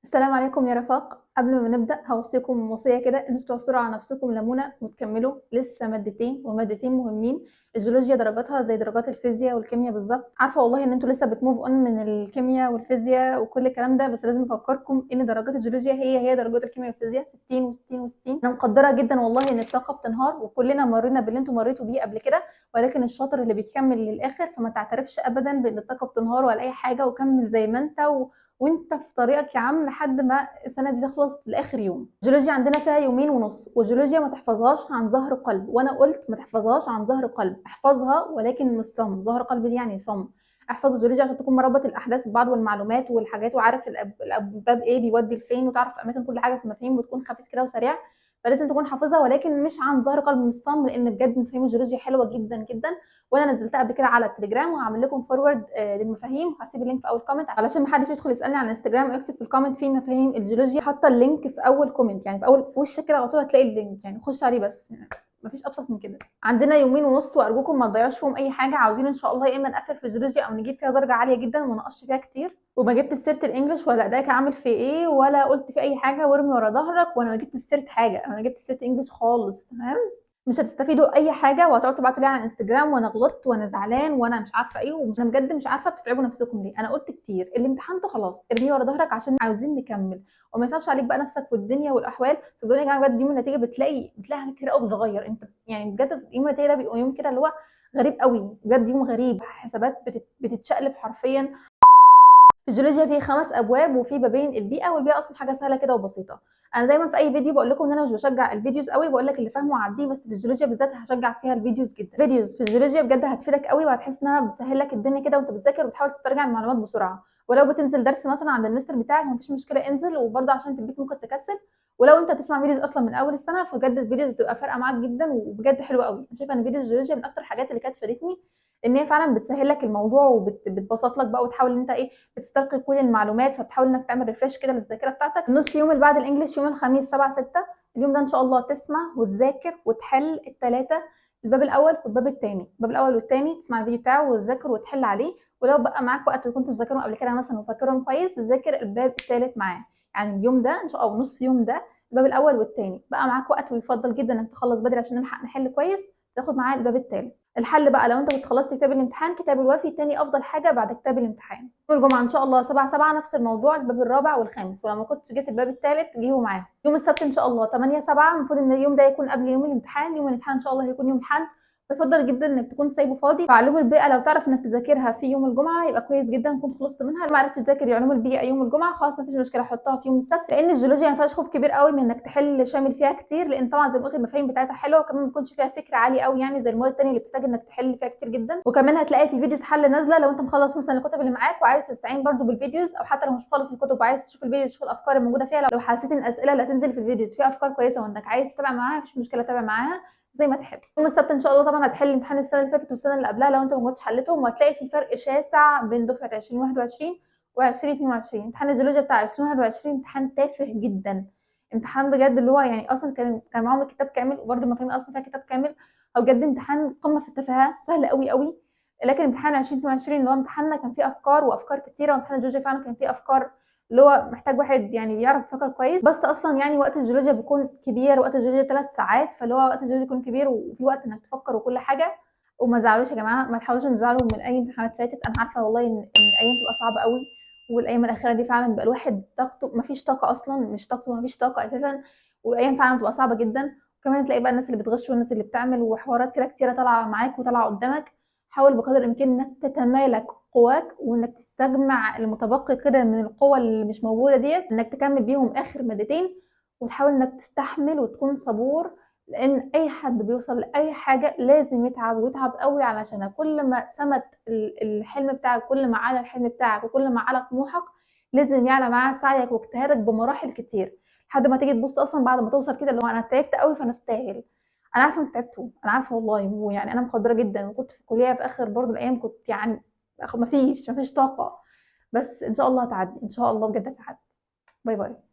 السلام عليكم يا رفاق. قبل ما نبدأ هوصيكم وصية كده، ان انتوا تعصروا على نفسكم ليمونة وتكملوا، لسه مادتين ومادتين مهمين. الجيولوجيا درجاتها زي درجات الفيزياء والكيمياء بالظبط. عارفة والله ان انتوا لسه بت move on من الكيمياء والفيزياء وكل الكلام ده، بس لازم افكركم ان درجات الجيولوجيا هي هي درجات الكيمياء والفيزياء، 60 و60 و60. انا مقدرة جدا والله ان الطاقة بتنهار، وكلنا مرينا باللي انتوا مريتوا بيه قبل كده، ولكن الشاطر اللي بيكمل للاخر، فما تعترفش ابدا بان الطاقة بتنهار ولا اي حاجة، وكمل زي ما انت وانت في طريقك يا عم لحد ما السنة دي تخلص لاخر يوم. الجيولوجيا عندنا فيها يومين ونص، والجيولوجيا ما تحفظهاش عن ظهر قلب، وانا قلت ما تحفظهاش عن ظهر قلب، احفظها ولكن مش صم. ظهر قلب دي يعني صم. احفظ الجيولوجيا عشان تكون مربط الاحداث ببعض والمعلومات والحاجات، وعارف الباب ايه بيودي لفين، وتعرف اماكن كل حاجة في المفاهيم، وتكون خفيف كده وسريع. فلازم تكون حافظها ولكن مش عن ظهر قلب، مش صم، لان بجد مفاهيم الجيولوجيا حلوة جدا جدا. وانا نزلتها قبل كده على التليجرام، وهعمل لكم forward للمفاهيم، وهسيب ال link في اول comment علشان ما حدش يدخل يسالني على الانستجرام ويكتب في ال comment فين مفاهيم الجيولوجيا. حاطه ال link في اول comment، يعني في اول في وشك كده على طول هتلاقي ال link، يعني خش عليه بس، يعني مفيش ابسط من كده. عندنا يومين ونص، وارجوكم ما تضيعوش فيهم اي حاجة. عاوزين ان شاء الله يا اما نقفل في الجيولوجيا او نجيب فيها درجه عالية جدا وما نقصش فيها كتير. وما جبت سيره ال English ولا ادائك عامل في ايه ولا قلت في اي حاجة، وارمي ورا ظهرك. وانا ما جبت سيره حاجة، انا ما جبت سيره English خالص، تمام؟ مش هتستفيدوا اي حاجة، وهتقعدوا تبعتوا لي على الانستجرام وانا غلطت وانا زعلان وانا مش عارفه ايه، وانا بجد مش عارفه بتتعبوا نفسكم ليه. انا قلت كتير، اللي امتحنته خلاص ارميه ورا ظهرك عشان عاوزين نكمل، وما يصعبش عليك بقى نفسك والدنيا والاحوال. صدقوني يا جماعة بجد يوم النتيجة بتلاقي حاجات كتير قوي بتتغير. انت يعني بجد يوم النتيجة ده بيبقى يوم كده اللي هو غريب قوي، بجد يوم غريب، حسابات بتتشقلب حرفيا. الجيولوجيا فيه 5 ابواب، وفي بابين البيئة، والبيئة اصلا حاجة سهلة كده وبسيطة. انا دايما في اي فيديو بقول لكم ان انا مش بشجع ال videos قوي، بقول لك اللي فاهمه عديه، بس في الجيولوجيا بالذات هشجع فيها ال videos جدا. videos في الجيولوجيا بجد هتفيدك قوي، وهتحس انها بتسهل لك الدنيا كده وانت بتذاكر وبتحاول تسترجع المعلومات بسرعة. ولو بتنزل درس مثلا عند المستر بتاعك مفيش مشكلة انزل، وبرده عشان في البيت ممكن تكسل. ولو انت بتسمع videos اصلا من اول السنة فبجد ال videos بتبقى فارقه معاك جدا، وبجد حلوة قوي. انا شايفه ان videos الجيولوجيا من اكتر الحاجات اللي كانت فادتني، ان هي فعلا بتسهل لك الموضوع وبتبسط لك بقى، وتحاول ان انت ايه بتستلقي كل المعلومات، فبتحاول انك تعمل refresh كده للذاكرة بتاعتك. النص يوم اللي بعد ال English يوم الخميس 7/6، اليوم ده ان شاء الله تسمع وتذاكر وتحل الثلاثة، الباب الاول والباب الثاني. الباب الاول والثاني تسمع الفيديو بتاعه وتذاكر وتحل عليه، ولو بقى معاك وقت وكنت تذاكرهم قبل كده مثلا وفاكرهم كويس تذاكر الباب الثالث معاه. يعني اليوم ده ان شاء الله نص يوم ده الباب الاول والثاني، بقى معاك وقت ويفضل جدا انك تخلص بدري عشان نلحق نحل كويس، تاخد معاه الباب الثالث. الحل بقى لو انت كنت خلصت كتاب الامتحان، كتاب الوافي تاني افضل حاجة بعد كتاب الامتحان. يوم الجمعة ان شاء الله 7/7 نفس الموضوع، الباب الرابع والخامس، ولو ما كنتش جبت الباب الثالث جيبه معاه. يوم السبت ان شاء الله 8/7، المفروض ان اليوم ده يكون قبل يوم الامتحان. يوم الامتحان ان شاء الله هيكون يوم الاحد، يفضل جدا انك تكون سايبه فاضي. فعلوم البيئة لو تعرف انك تذاكرها في يوم الجمعة يبقى كويس جدا، تكون خلصت منها. لو ما عرفتش تذاكر علوم البيئة يوم الجمعة خلاص مفيش مشكلة، حطها في يوم السبت، لان الجيولوجيا ما فيهاش خوف كبير قوي من انك تحل شامل فيها كتير، لان طبعا زي ما قلت المفاهيم بتاعتها حلوة، وكمان ما بيكونش فيها فكرة عالية قوي يعني زي المواد الثانية اللي بتحتاج انك تحل فيها كتير جدا. وكمان هتلاقي في videos حل نازله لو انت مخلص مثلا الكتب اللي معاك وعايز تستعين برده بال videos، او حتى لو مش مخلص الكتب وعايز تشوف الفيديو تشوف الافكار الموجودة فيها. لو حسيت ان الاسئلة اللي هتنزل في ال videos فيها افكار كويسة وانك عايز تتابع معاها مفيش مشكلة، تابع معاها زي ما تحب. يوم السبت ان شاء الله طبعا هتحل امتحان السنة اللي فاتت والسنة اللي قبلها لو انت ما كنتش حلتهم، وهتلاقي في فرق شاسع بين دفعه 2021 و 2022. امتحان الجيولوجيا بتاع 2021 امتحان تافه جدا، امتحان بجد اللي هو يعني اصلا كان معاهم الكتاب كامل، وبرده المفاهيم اصلا فيها كتاب كامل، او بجد امتحان قمة في التفاهة، سهل قوي قوي. لكن امتحان 2022 اللي هو امتحاننا كان فيه افكار وافكار كتيرة، وامتحان الجيولوجيا فعلا كان فيه افكار اللي هو محتاج واحد يعني بيعرف يفكر كويس. بس اصلا يعني وقت الجيولوجيا بيكون كبير، وقت الجيولوجيا 3 ساعات، فاللي هو وقت الجيولوجيا بيكون كبير وفي وقت انك تفكر وكل حاجة. وما تزعلوش يا جماعة، ما تحاولوش تزعلوا من اي امتحانات فاتت. انا عارفه والله ان الايام بتبقى صعبة قوي، والايام الاخيرة دي فعلا بيبقى الواحد طاقته ما فيش طاقة اصلا، مش طاقته ما فيش طاقة اساسا، والايام فعلا بتبقى صعبة جدا. وكمان تلاقي بقى الناس اللي بتغش والناس اللي بتعمل وحوارات كده كتيرة طالعه معاك وطالعه قدامك. حاول بقدر الامكان انك تتمالك قواك، وانك تستجمع المتبقي كده من القوة اللي مش موجودة ديت، انك تكمل بيهم اخر مادتين، وتحاول انك تستحمل وتكون صبور، لان اي حد بيوصل لاي حاجة لازم يتعب ويتعب قوي علشانها. كل ما سمت الحلم بتاعك، كل ما علا الحلم بتاعك، وكل ما علا طموحك، لازم يعلى معاه سعيك واجتهادك بمراحل كتير، لحد ما تيجي تبص اصلا بعد ما توصل كده اللي هو انا تعبت قوي فانا استاهل. انا عارفه انكم تعبتوا، انا عارفه والله، ويعني انا مقدره جدا، وكنت في الكلية في اخر برضه الايام كنت يعني مفيش طاقة، بس ان شاء الله هتعدي، ان شاء الله بجد هتعدي. bye bye.